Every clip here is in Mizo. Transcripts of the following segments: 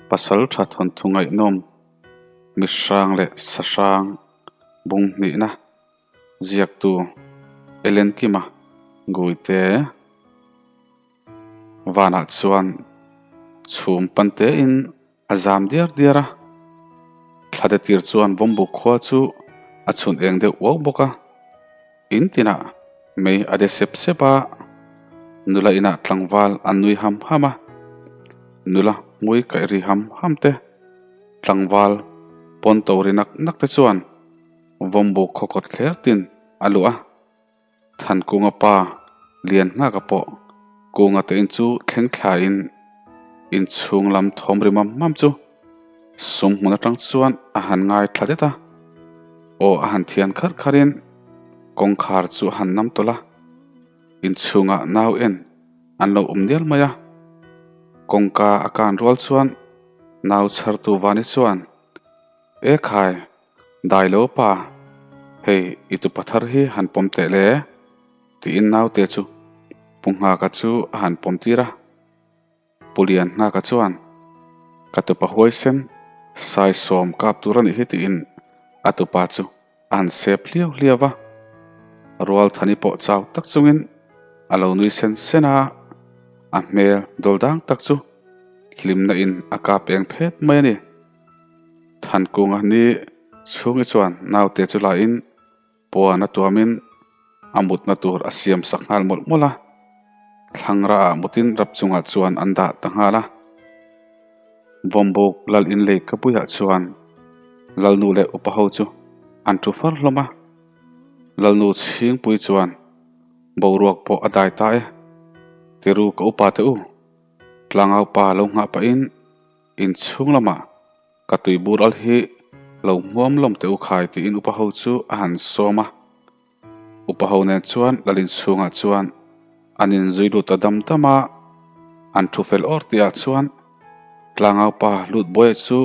Pasal tha thawnthu ngaihnawm, mihrang leh sahrang bung hnihna ziaktu Ellen Kima Guite vanah chuan chhum pantein a zam diar diar a, thlate tir chuan Vawmbuk khua chu a chhun eng deuh uau bawk a, in tinah mei a de sep sep a, nula inah tlangval an nui ham ham a, nula hmui kaih ri ham ham te, tlangval pawn to ri nak nak te chuan Vawmbuk khaw kawt thler tin a luh a. Thankunga pa lian nghaka pawh Kunga te in chu thleng thlain inchhung lam thawm ri mam mam chu sum hmun atang chuan a han ngai thla det a, aw a han thian kharh kharhin kawngkhar chu a han nam tawlh a, inchhungah nau en an lo awm dial mai a, kawngka a kan rual chuan nau chhartu Vani chuan E khai, dai lo pa, hei i tupa thar hi han pawm teh le, tiin naute chu Pu Nghaka chu a han pawm tir a. Pu Lian Nghaka chuan, Ka tupa huaisen, saisawm kap tur a nih hi tiin a tupa chu a han sep hliau hliau va. Rualthani pawh chau tak chungin a lo nui sen sen a, a hmel dawldang tak chu hlimna in a kap eng phet mai a ni. Thankunga ni chhungi chuan naute chu lahin puan a tuamin a mutna tur a siam sak nghal mawlh mawlh a, thlangra ah mutin rap chungah chuan an dah ta nghal a. Bawmbuk lal in lei ka puiah chuan Lalnu leh upa ho chu an thu far hlawm a, Lalnu chhingpui chuan boruak pawh a dai ta e, Tiru ka upa te u, tlangau pa lo nghah pahin Inchhung lamah ka tui bur al hi lo hmuam lawm teh u khai tiin upa ho chu a han sawm a. Upa ho nen chuan lal inchhungah chuan an inzui lut ta dam dam a, an thu fel awr tihah chuan tlangau pa lut buaia chu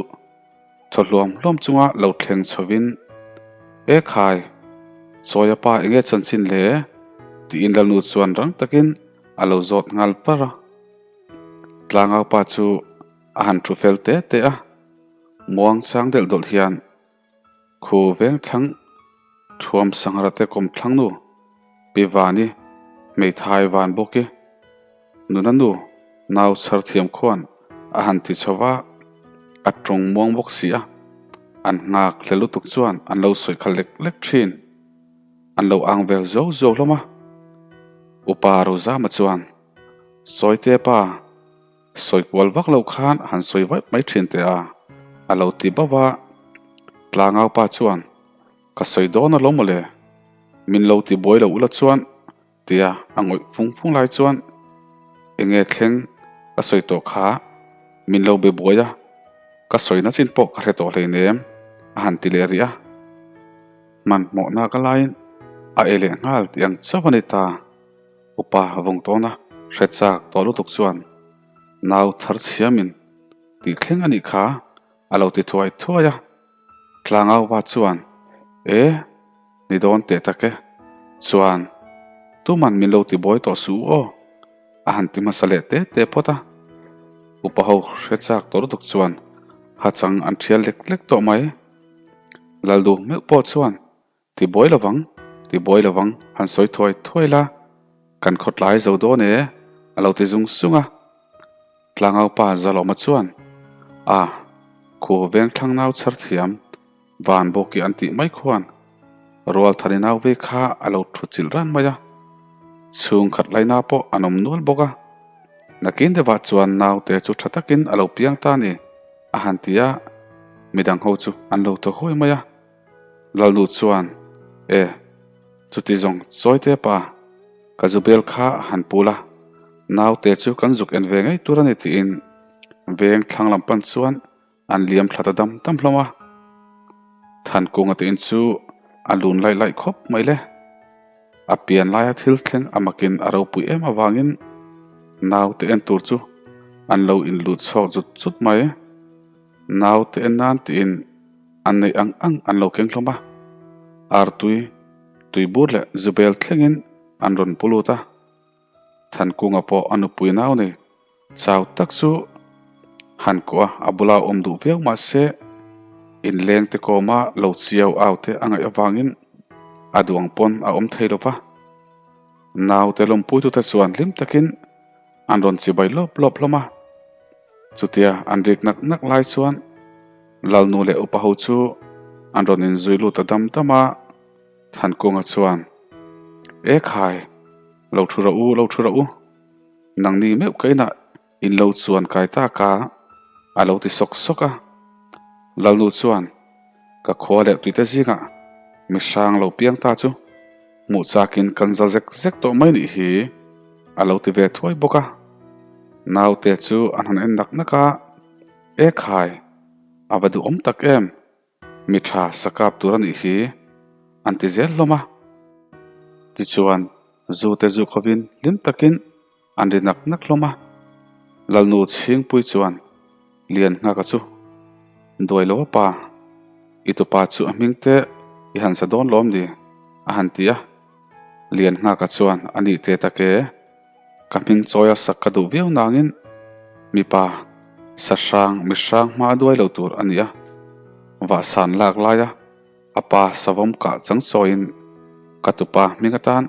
thaw hluam hluam chunga lo thleng chhovin, E khai, Chawia pa enge chanchin le? tiin lalnu chuan rang takin a lo zawt nghal par a. Tlangau pa chu a han thu fel te te a, muang chang delh dawlh hian khu veng thlang thuam sanghara te kawm thlang nu Pi Vani hmeithai van bawk i nuna nu nau chhar thiam khuan a han ti chho va, a tawng muang bawk si a, an nghak hle lutuk chuan an lo sawi kha lek lek thin. An lo ang vel zo zo hlawm a, Upa Rozama chuan Sawite pa, sawi kual vak lo khan han sawi vaih mai thin teh a, a lo ti bauh a. Tlangau pa chuan, Ka sawi dawn alawm mawle, min lo ti buai lo ula chuan, tia a ngawih fung fung lai chuan, Enge thleng ka sawi tawh kha, min lo be buai a, ka sawi na chin pawh ka hre tawh hleinem, a han ti leh rih a. Hmanhmawhna ka laiin a e leh nghal tih ang chauh a ni ta. Upa vawng tawna hre chak tawh lutuk chuan nau thar chhiamin tih thleng a nih kha a lo ti thuai thuai a. Tlangauva chuan, E, ni dawn teh tak e, chuan tuman min lo ti buai tawh suh u aw, a han ti hmasa leh te te phawt a. Upa ho hre chak tawh lutuk chuan hachang an thial lek lek tawh mai. Lalduh meuh pawh chuan Ti buai lovang, ti buai lovang, han sawi thuai thuai la, kan khawtlai zo dawn e, a lo ti zung zung a. Tlangau pa Zalawma chuan, A, khu veng thlang nau chhar thiam, van bawki an tih mai khuan Rualthani nau ve kha a lo thu chilh ran mai a, chhungkhat laina pawh an awm nual bawk a. Nakin deuhah chuan naute chu tha takin a lo piang ta a ni, a han ti a, midang ho chu an lo thaw huai mai a. Lalnu chuan, E, chuti zawng chawite pa, ka zu bel kha han pul a, naute chu kan zuk en ve ngei tur a ni tiin veng thlang lam pan chuan an liam thla ta dam dam hlawm a. Thankunga te in chu a lun laih laih khawp mai le. A pian laia thil thleng a makin a ropui em avangin naute en tur chu an lo inlut chhuak zut zut mai. Naute en nan tiin an neih ang ang an lo keng hlawm a, artui, tuibur leh zubel thlengin an rawn pu lut a. Thankunga pawh a nupui nau nei chau tak chu Han kuah a bula awm duh viau mah se, inleng te kawma lo chiau au te a ngaih avangin a duang pawn a awm thei lo va. Naute lawmpuitute chuan hlim takin an rawn chibai lawp lawp hlawm a. Chutia an rik nak nak lai chuan Lalnu leh upa ho chu an rawn inzui lut ta dam dam a. Thankunga chuan, E khai, lo thu rawh u, lo thu rawh u. Nangni meuh ka inah in lo chuan kai tak a, a lo ti sawk sawk a. Lalnu chuan, Ka khua leh tuite zingah mi hrang lo piang ta chu hmuh chakin kan za zek zek tawh mai nih hi, a lo ti ve thuai bawk a. Naute chu an han en nak nak a, E khai, a va duhawm tak em! Mi tha sakap tur a nih hi an ti zel hlawm a. Tichuan, zu te zu khovin hlim takin an ri nak nak hlawm a. Lalnu Chhingpui chuan Lian nghaka chu duai lo a pa, i tupa chu a hming te i han sa dawn lawm ni a han ti a. Lian nghaka chuan a nih te tak e. Ka hming chawi a sak ka duh viau nangin mipa sa hrang mi hrang hma a duai lo tur a ni a, vahsan lak laia a pa savawm kah chang chawiin ka tupa hming atan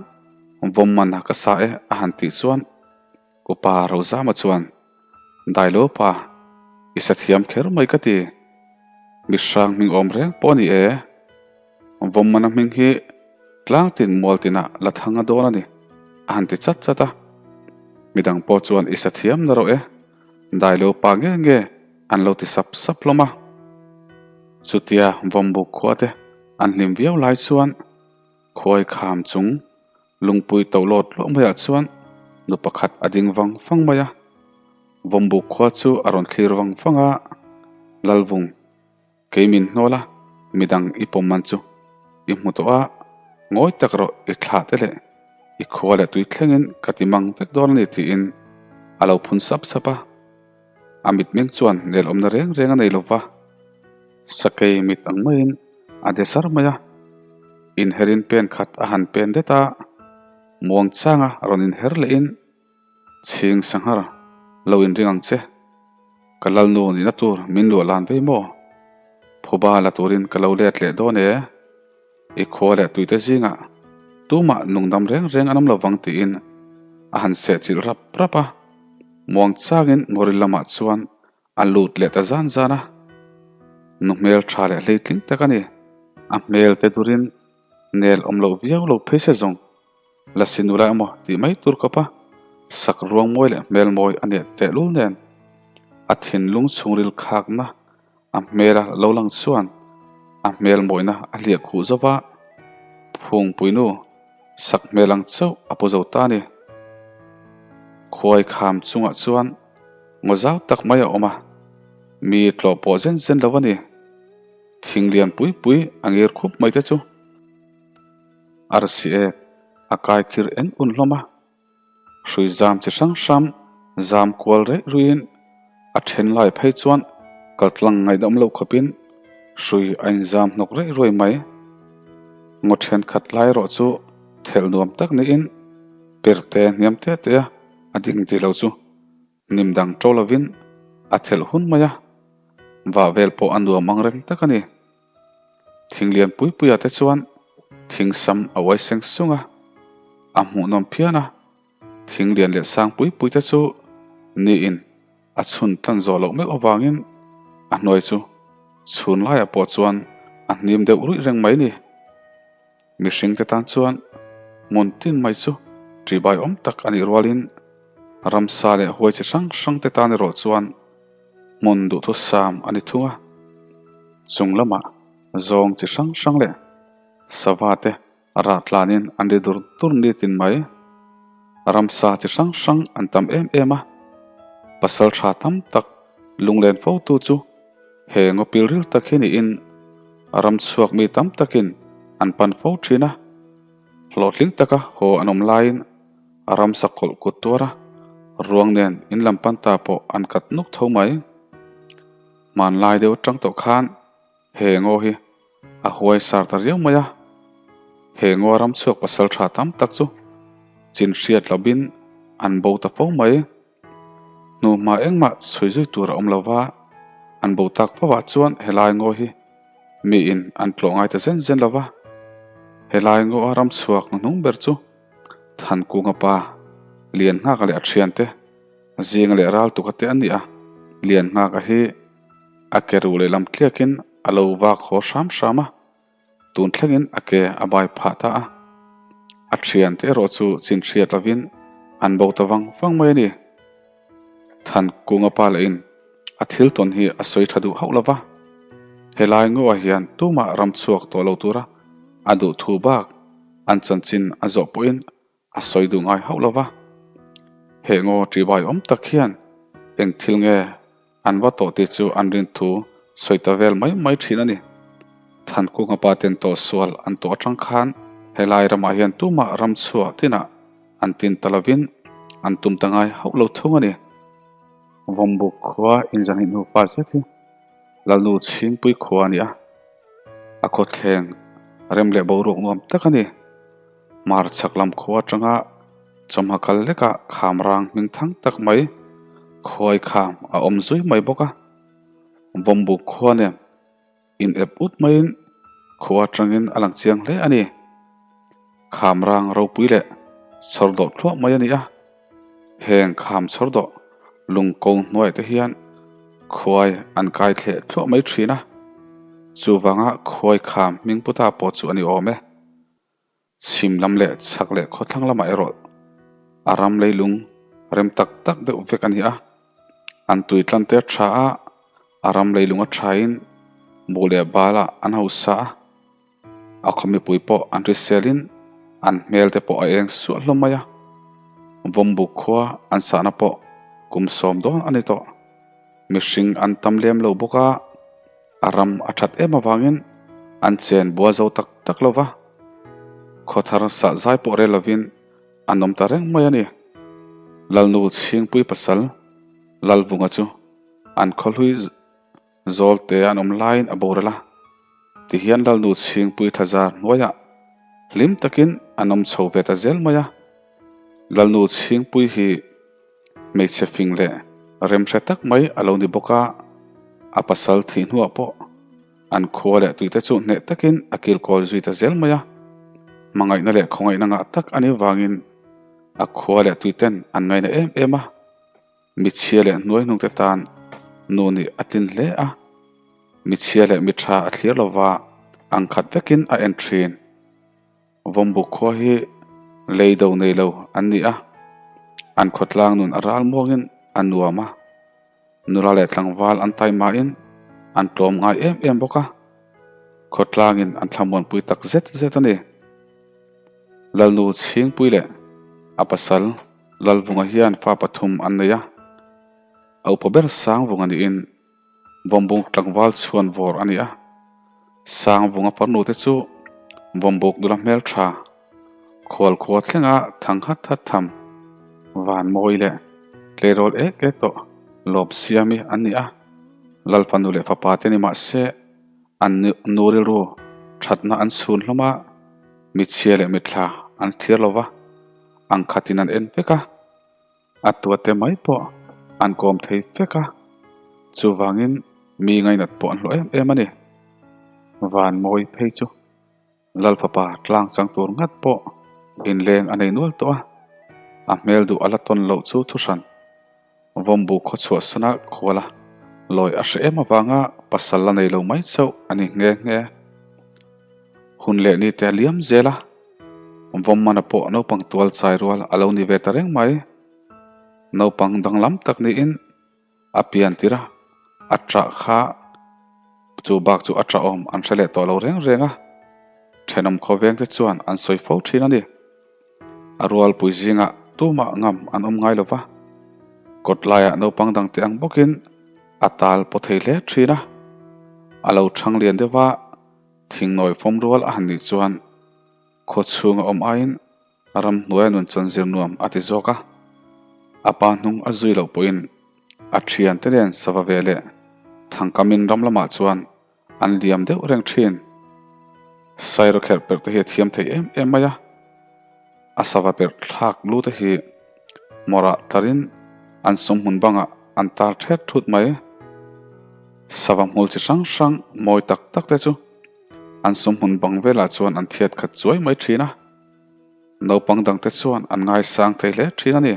vawm man a ka sa e a han tih chuan upa Rozama chuan Dailo pa i sa thiam kher mai ka ti, mi hrang hming awm reng pawh a ni e. Vawmmana hming hi tlang tin mual tinah la thang a dawn a ni, a han ti chat chat a. Midang pawh chuan i sa thiam na rawh e, dailo pa nge nge an lo ti sap sap hlawm a. Chutia Vawmbuk khua te an hlim viau lai chuan khuai kham chung lungpui to lawt luah maiah chuan nu pakhat a ding vang vang mai a. Vawmbuk khua chu a rawn thlir vang vang a, Lalvung. Kei min hnawl a, midang i pawm man chu i hmu tawh a, ngawi tak rawh i thlah te leh i khua leh tui thlengin ka ti mang vek dawn a ni tiin a lo phun sap sap a. A mitmeng chuan nelawmna reng reng a nei lo va, sakei mit ang maiin a de sar mai a, inherin pen khat a han pen det a, muangchanga rawn inher lehin Chhing sanghar lo inring ang che. Ka lalnu nihna tur min luah lan vei maw? Phuba la turin ka lo let leh dawn e. I khua leh tuite zingah tumah nungdam reng reng an awm lo vang tiin a han sehchilh rap rap a. Muang changin ngawril lamah chuan a lut leh ta zan zan a. Nu hmel tha leh hleitling tak a ni. A hmel te durin nel awm loh viau lo phei se zawng. La si nula emaw tih mai tur kawp a, sak ruang mawi leh hmel mawi a nih tehlul nen a thinlung chhungril khakna a hmela lo lang chuan a hmel mawina a hliah khuh zo va, Phungpuinu sak hmel ang chauh a pu zo ta a ni. Khuai kham chungah chuan ngaw zau tak mai a awm a, mi tlawh pawh zen zen lo a ni. Thing lian pui pui a ngir khup mai te chu. Arsi ek a kai khir eng un hlawm a, hrui zam chi hrang hrang zam kual reih ruiin a then lai phei chuan kaltlang ngaihdam loh khawpin hrui a inzam hnawk reih ruai mai. Ngaw thenkhat lai erawh chu thelh nuam tak niin perte hniam te te a a ding ti lo chu Hnim dang to lovin a thelh hun mai a, vah vel pawh a nuam ang reng tak a ni. Thing lian pui puia te chuan thing sam a uai seng sung a, a hmuhnawm phian a. Thing lian leh sang pui pui te chu niin a chhun tlan zawh loh meuh avangin a hnuai chu chhun laiah pawh chuan a hnim deuh ruih reng mai ni. Mihring te tan chuan hmun tin mai chu ṭihbai awm tak a nih rualin ramsa leh huai chi hrang hrang te tan erawh chuan hmun duhthusam a ni thung a. Chung lamah zawng chi hrang hrang leh sava te rah tlanin an ri dur dur nitin mai. Ramsa chi hrang hrang an tam em em a, pasal tha tam tak lunglen fo tu chu He ngawpil ril tak hi niin ram chhuak mi tam takin an pan fo thin a, hlawhtling taka haw an awm laiin ramsa kawlh kut tuara ruang nen in lam pan ta pawh an kat nuk tho mai. Hmanlai deuh atang tawh khan he ngaw hi a huai sar ta riau mai a, he ngaw ram chhuak pasal tha tam tak chu chin hriat lovin an bo ta fo mai. Hnuhma engmah chhui zui tur a awm lo va, an bo tak fo ah chuan helai ngaw hi miin an tlawh ngai ta zen zen lo va. Helai ngaw a ram chhuak hnuhnung ber chu Thankunga pa Lianngaka leh a thiante Zinga leh Raltuka te an ni a. Lianngaka hi a ke ruh lehlam tliakin a lo vak haw hram hram a. Tun thlengin a ke a bai phah ta a, a thiante erawh chu chin hriat lovin an bo ta vang vang mai a ni. Thankunga pa lahin a thil tawn hi a sawi tha duh hauh lo va, helai ngaw-ah hian tumah ram chhuak tawh lo tura a duh thu bak an chanchin a zawh pawhin A sawi duh ngai hauh lo va, he ngaw ṭihbai awm tak hian eng thil nge an va tawh tih chu an rin thu sawi ta vel mai mai ṭhin a ni. Thankunga pa ten tawh sual an tawh aṭang khan helai ramah hian tumah ram chhuah tinah an tin ta lovin an tum ta ngai hauh lo thung a ni. Vawmbuk khua inzahnih hnufa zet hi Lalnu Chhingpui khua a ni a, a khawthleng rem leh boruak nuam tak a ni. Hmar chhak lam khua atanga chawhma kal lekah kham rang hming thang tak mai khuai kham a awm zui mai bawk a. Vawmbuk khua nen in ep ut maiin khua atangin a lang chiang hle a ni. Kham rang ropui leh chhawr dawh thluah mai a ni a. Heng kham chhawr dawh lung ko hnuaiah te hian khuai an kai thleh thluah mai thin a. Chuvanga khuai kham hming pu ta pawh chu a ni awm e. Chhim lam leh chhak leh khawthlang lamah erawh a ram leilung rem tak tak deuh vek a ni a. An tui tlan te a tha a, a ram leilung a thain buh leh balah an hausa a. A khaw mipui pawh an hriselin an hmel te pawh a eng suah hlawm mai a. Vawmbuk khua an sahna pawh kum sawm dawn a ni tawh. Mihring an tam lem lo bawk a. A ram a that em avangin an chen bua zo tak tak lo va, khawthar sah zai pawh rel lovin an awm ta reng mai a ni. Lalnu Chhingpui pasal Lalvunga chu an khawhlui zawlte an awm laiin a boral a, tihian Lalnu Chhingpui thlazar hnuaiah hlim takin an awm chho ve ta zel mai a. Lalnu Chhingpui hi Hmeichhe fing leh remhre tak mai a lo ni bawk a, a pasal thih hnuah pawh an khua leh tuite chu hneh takin a kilkawl zui ta zel mai a. Hmangaihna leh khawngaihna ngah tak a nih vangin a khua leh tuiten an ngaina em em a, michhia leh hnuaihnungte tan nu nih a tlin hle a, michhia leh mitha a thlir lova ang khat vekin a en thin. Vawmbuk khua hi lei do nei lo an ni a, an khawtlang nun a ral muangin a nuam a, nula leh tlangval an taimahin an tlawm ngai em em bawk a, khawtlangin an thlamuanpui tak zet zet a ni. Lalnu Chhingpui leh a pasal Lalvunga hian fa pathum an nei a, a upa ber Sangvunga niin Vawmbuk tlangval chhuan vawr a ni a, Sangvunga farnu te chu Vawmbuk nula hmel tha, khual khua thlenga thang hat hat tham, van mawi leh tleirawl ek ek tawh lawm siami an ni a, Lal fanu leh fapa te ni mah se an nu rilru thatna an chhun hlawm a, mitchhia leh mitthla an thlir lo va, ang khatin an en vek a. A tuate mai pawh an kawm thei vek a, chuvangin mi ngainat pawh an hlawh em em a ni. Van mawi phei chu Lal fapa tlang chang tur ngat pawh inleng a nei nual tawh a, a hmel duh a la tawn loh chu thuhran Vawmbu khaw chhuahsana khuala lawi a hre em avanga pasal la nei lo mai chauh a ni nghe nghe. Hun leh ni te a liam zel a, Vawmmana pawh naupang tual chai rual a lo ni ve ta reng mai. Naupang danglam tak niin a pian tir a, a ṭah kha chu bak chu a ṭah awm an hre leh tawh lo reng reng a, ṭhenawm khawveng te chuan an sawi fo ṭhin a ni. A rualpui zingah tumah ngam an awm ngai lo va, kawt laiah naupang dangte ang bawkin a tal paw thei hle ṭhin a, a lo ṭhang lian deuh va, Thingnawi fawm rual a han nih chuan khaw chhunga awm aiin ramhnuaia nun chan zir nuam a ti zawk a. A pa hnung a zui loh pawhin a thiante nen sava ve leh thangkamin ram lamah chuan an liam deuh reng thin. Sairawkherh perh te hi a thiam thei em em mai a, a sava perh thlak lu te hi hmawrah tlarin. An sumhmun bangah an tar thet thut mai. Sava hmul chi hrang hrang mawi tak tak te chu an sumhmun bang velah chuan an thiat khat chuai mai thin a. Naupang dangte chuan an ngaisang thei hle thin a ni.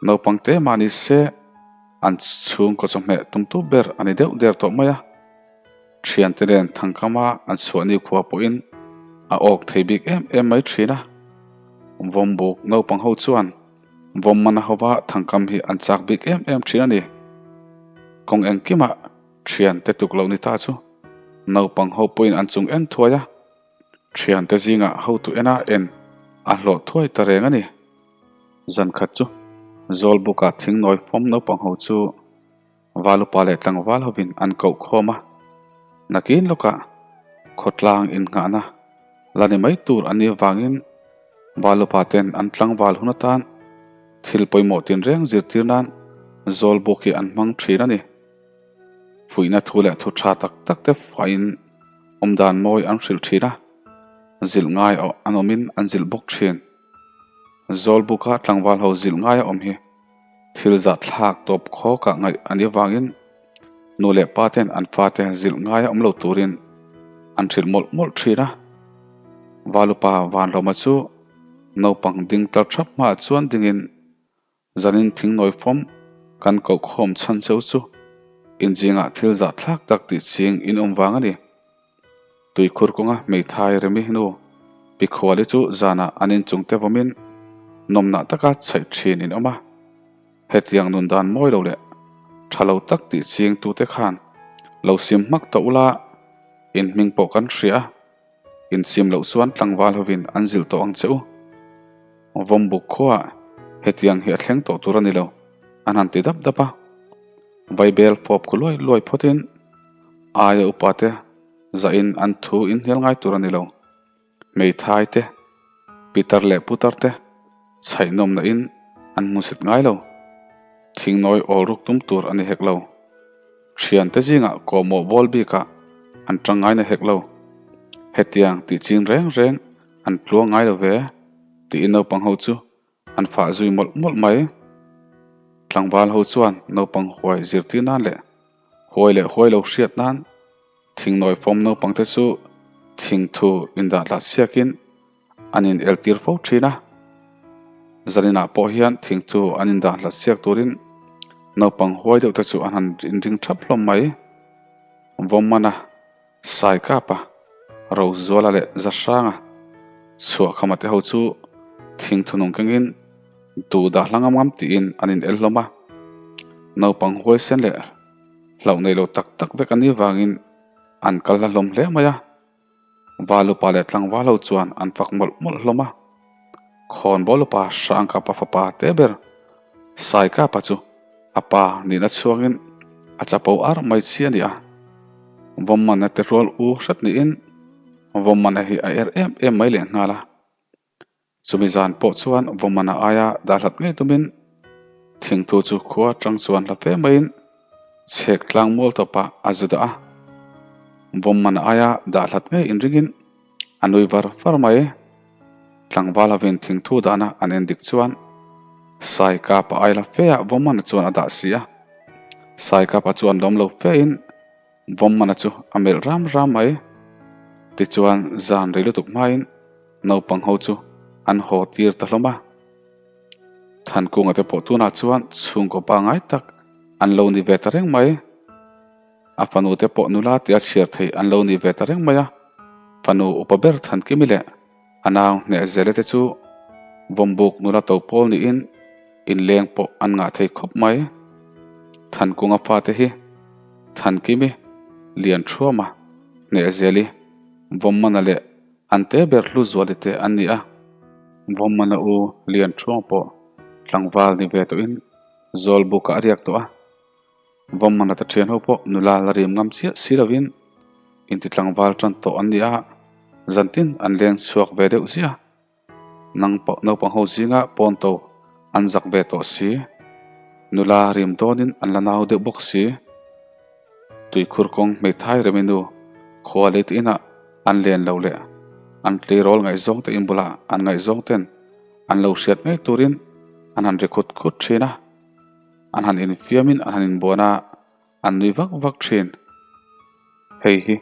Naupang te mah ni se an chhungkaw chawhmeh tumtu ber a ni deuh der tawh mai a. Thiante nen thangkama an chhuah ni khua pawhin a awk thei bik em em mai thin a. Vawmbuk naupang ho chuan vawmmana hova thangkam hi an chak bik em em thin a ni. Kawng engkimah thiante tuk loh ni ta chu naupang ho pawhin an chung en thuai a. Thiante zingah hotu ena en a hlawh thuai ta reng a ni. Zan khat chu Zawlbuka thingnawi fawm naupang ho chu Valupa leh tlangval hovin an koh khawm a, nakin lawkah khawtlang innghahna la ni mai tur an nih avangin Valupa ten an tlangval hun atan thil pawimawh tinreng zirtir nan Zawlbuk hi an hmang thin a ni. Fuihna thu leh thu tha tak tak te faiin awmdan mawi an hrilh thin a, zilh ngai an awmin an zilh bawk thin. Zawlbuka tlangval ho zilh ngai a awm hi thil zah thlak tawp khawkah ngaih a nih avangin nu leh pa ten an fate zilh ngai a awm lo turin an hrilh mawlh mawlh thin a. Valupa Vanlawma chu naupang ding tlar thap hmaah chuan dingin Zanin thingnawi fawm kan koh khawm chhan cheu chu inzingah thil zah thlak tak tih ching in awm vang a ni. Tuikhur kawnga hmeithai remi hnu Pikhuali chu zanah an inchung te vawmin nawmnah taka chhaih thin in awm a. Hetiang nun dan mawi lo leh tha lo tak tih ching tute khan lo sim hmak tawh ula in hming pawh kan hria a. Inchim loh chuan tlangval hovin an zilh tawh ang che u. Vawmbuk khuaah hetiang hi a thleng tawh tur a ni lo, an han ti dap dap a. Vaibel fawp khu luai luai phawtin aia upate zahin an thu inhnial ngai tur a ni lo. Hmeithai te, pitar leh putar te chhaihnawmna in an hmusit ngai lo. Thingnawi awl ruk tum tur a ni hek lo. Thiante zingah kawhmawh bawl bikah an tang ngai na hek lo. Hetiang tih chin reng reng an tluang ngai lo ve, tiin naupang ho chu an fah zui mawlh mawlh mai. Tlangval ho chuan naupang huai zirtir nan leh huai leh huai lo hriat nan thingnawi fawm naupang te chu thingthu indah tlah siakin an in eltir fo thin a, zaninah pawh hian thingthu an indah hlat siak turin naupang huai deuh te chu an han inring thap hlawm mai. Vawmmana, Saikapa, Rozuala leh Zahranga chhuahkhama te ho chu thingthu nung kengin duh dah hla ngam ngam tiin an in el hlawm a, naupang huaisen leh hlauh nei lo tak tak vek a nih vangin an kal hla hlawm hle mai a. Valupa leh tlangval ho chuan an fak mawlh mawlh hlawm a. Khawnbawl upa Hrangkapa fapa te ber Saikapa chu a pa nihna chhuangin a chapo ar mai chi a ni a. Vawmmana te rual u hret niin Vawmmana hi a er em em mai lehnghal a. Chumi zan pawh chuan Vawmana aia dah hlat ngei tumin thingthu chu khua atang chuan hla fe maiin chhek tlang mual tawpah a zu dah a. Vawmana aia dah hlat ngei inringin a nui var var mai. Tlangval hovin thingthu dahna an en dik chuan Saikapa ai hla feah Vawmana chuan a dah si a. Saikapa chuan lawm lo fein Vawmmana chu a melh ram ram mai. Tichuan zan rei lutuk hmain naupang ho chu an haw tir ta hlawm a. Thankunga te pawh tunah chuan chhungkaw pangngai tak an lo ni ve ta reng mai. A fanu te pawh nula tia chhiar thei an lo ni ve ta reng mai a. Fanu upa ber Thankimi leh a nau Hnehzele te chu Vawmbuk nula to pawl niin inleng pawh an ngah thei khawp mai. Thankunga fate hi Thankimi, Lianṭhuama, Hnehzeli, Vawmmana leh an te ber Hluzuali te an ni a. Vawmmana u Lianṭhuama pawh tlangval ni ve tawhin Zawlbukah a riak tawh a. Vawmmana ta ṭhian ho pawh nula la rim ngam chiah si lovin inti tlangval ṭan tawh an ni a, zantin an leng chhuak ve deuh ziah. Nang pawh naupang ho zinga pawn to an zak ve tawh si. Nula rim dawnin an la nau deuh bawk si. Tuikhur kawng hmeithai remi nu khua lei te inah an len lo leh an tleirawl ngaihzawng te in bulah an ngaihzawng ten an lo hriat ngei turin an han ri khut khut thin a. An han infiamin an han inbuan a, an nui vak vak thin. Hei hi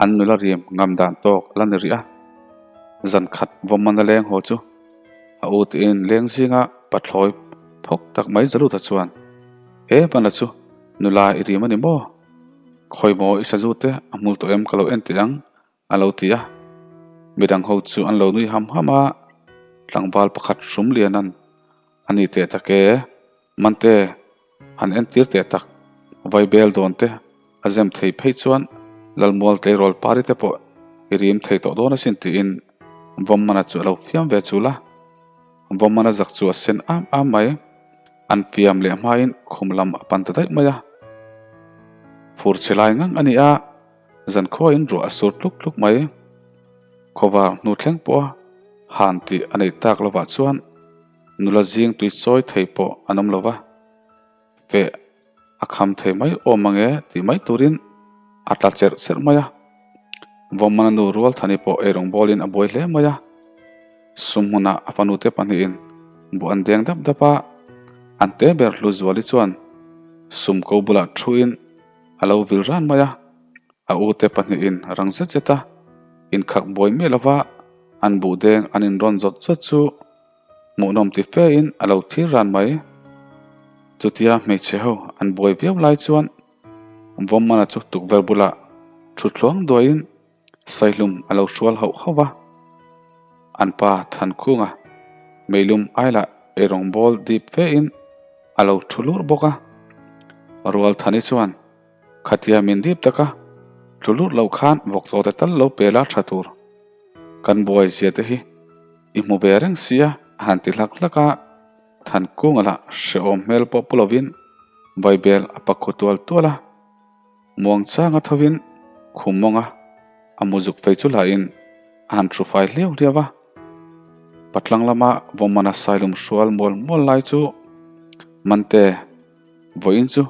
an nula rim ngam dan tawk a la ni rih a, zan khat vawmman a leng haw chu a u tiin leng zinga pathlawi phawk tak mai Zaluta chuan, He hmana chu nula i rim a ni maw? Khawi maw i sazu te a hmul tawh em ka lo en teh ang a lo ti a. Midang ho chu an lo nui ham ham a, tlangval pakhat hrum lianan a ni teh tak e, Mante han entir teh tak, vaibel dawn te a zem thei phei chuan Lalmual tleirawl pari te pawh i rim thei tawh dawn asin tiin Vawmmana chu a lo fiam ve chul a. Vawmmana zak chu a sen am am mai. An fiam leh hmain khum lam a pan ta daih mai a. Fur chhe lai ngang a ni a, zankhuain ruah a sur tluk tluk mai. Khawvar hnu thleng pawha han tih a neih tak lovah chuan Nula zing tui chawi thei pawh an awm lo va, feh a kham thei mai awm ang e tih mai turin a tla cherh cherh mai a. Vawmmana nu Rualthani pawh eirawng bawlin a buai hle mai a. Sum hmunah a fanute pahnihin buh an deng dap dap a, an te ber Hluzuali chuan sum ko bulah thuin a lo vil ran mai a. A ute pahnihin rang zet zet a inkhak buai miah lova an buh deng an inrawn zawt zawt chu Hmuhnawm ti fe in a lo thlir ran mai. Chutia hmeichhe ho an buai viau lai chuan Vawmmana chu tukverh bulah thu thluang duaiin Saihlum a lo hrual hauh hauh va. An pa Thankhunga meilum ailah eirawng bawl dip fe in a lo thu lur bawk a. Rualthani chuan Khatia min dip taka thu lut lo khan vawk chaw te tal lo pe la tha tur. Kan buai zia te hi i hmu ve reng sia a han ti hlak hlak a, Thankunga lah hrehawm hmel pawh pu lovin vaibel a pak khu tual tual a. Muangchanga thovin khum mawnga a mu zuk fei chu lahin a han thu fai hliau hliau a. Patlang lama vawmana sailum hrual mual mual lai chu Mante vawiin chu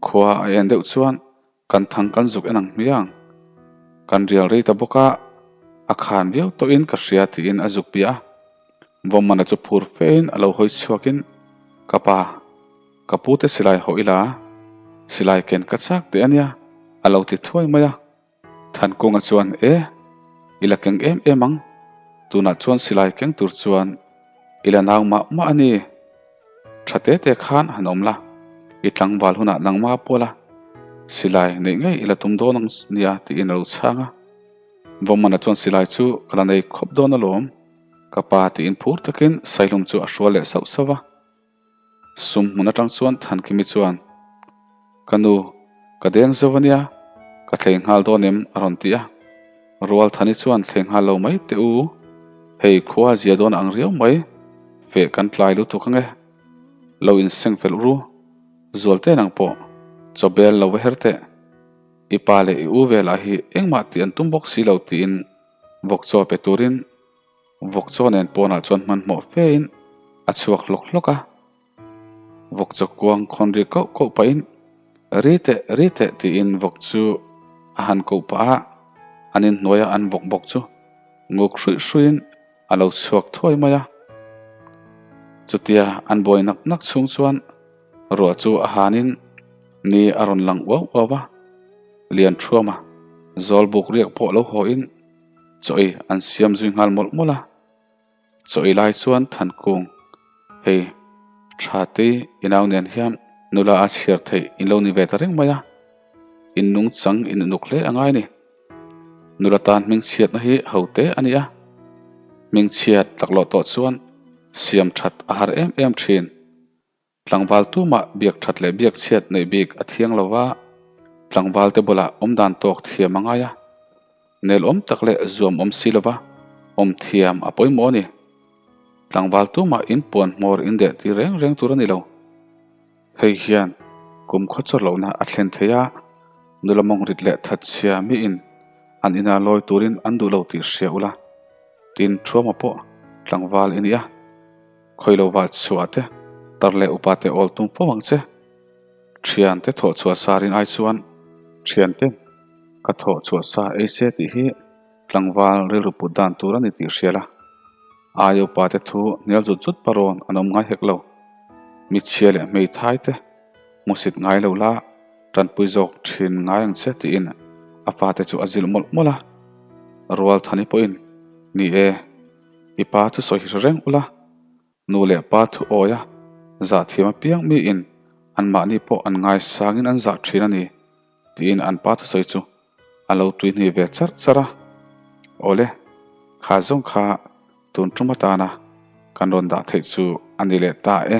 khua a en deuh chuan Kan thang kan zuk en ang hmiang. Kan rial rei ta bawk a, a khan viau tawhin ka hria tiin a zuk piah a. Vawmmana chu phur fein a lo hawi chhuakin, Ka pa, ka pute silai hawh ila, silai ken ka chak teh a nia, a lo ti thuai mai a. Thankunga chuan, E, i la keng em em ang, tunah chuan silai keng tur chuan i la nau mah mah a ni. Tha te te khan han awm la, i tlangval hunah nangma pawh la, silai neih ngei i la tum dawn ang nia tiin a lo chhang a. Vawmmana chuan silai chu ka la nei khawp dawn alawm, ka pa tiin phur takin Saihlum chu a hrual leh sauh sauh a. Sum hmun atang chuan Thankimi chuan, Ka nu, ka deng zo ania, ka thlei nghal dawn em? a rawn ti a. Rualthani chuan thlei nghal lo mai teh u, hei khua zia dawn ang riau mai, feh kan tlai lutuk ange, lo inseng fel ru, Zualte nang pawh chaw bel lo va her teh, i pa leh i u velah hi engmah tih an tum bawk si lo tiin vawk chaw pe turin vawk chaw nen pawnah chuan hmanhmawh fein a chhuak hlawk hlawk a. Vawk chaw kuang khawn ri koh koh pahin ri teh ri teh tiin vawk chu a han koh pah a, an inhnuaia an vawk bawk chu nguk hruih hruihin a lo chhuak thuai mai a. Chutia an buai nak nak chhung chuan ruah chu a hanin ni a rawn lang uau uau a, Lianṭhuama Zawlbuk riak pawh lo hawhin chaw ei an siam zui nghal mawlh mawlh a. Chaw ei lai chuan Thankung, Hei, tha te i nau nen hian nula a chhiar theih in lo ni ve ta reng mai a, in nungchang in inuk hle a ngai ni. Nula tan hmingchhiatna hi ho te a ni a, hmingchhiat laklawh tawh chuan siam that a har em em thin. Tlangval tumah biak that leh biak chhiat neih bik a thiang lo va, tlangval te bulah awm dan tawk thiam a ngai a, nel awm tak leh zuam awm si lova awm thiam a pawimawh a ni. Tlangval tumah in puan hmawr in deh tir reng reng tur a ni lo. Hei hian kum khaw chawr lohna a thlen thei a, nula mawngrit leh thatchhia miin an ina lawi turin an duh lo tih hria ula, tin thuama pawh tlangval i ni a. Khawi lo vah chhuah te, tar leh upa te awl tum fo ang che. Thian te thawh chhuah sa rin ai chuan thian te ka thawh chhuah sa ei se tih hi tlangval rilru put dan tur a ni tih hria la. Ai upa te thu hnial zut zut parawn an awm ngai hek lo. Michhia leh hmeithai te hmusit ngai lo la, tanpui zawk thin ngai ang che tiin a fate chu a zilh mawlh mawlh a. Rualthani pawhin, Ni e, i pa thusawi hi hre reng ula, Nu leh pa thu awi a, zah thiam apiang miin anmahni pawh an ngaisangin an zah thin a ni, tiin an pa thusawi chu a lo tuihnih ve charh charh a. Awle, kha zawng kha tun tum atana kan rawn dah theih chu a ni leh ta e.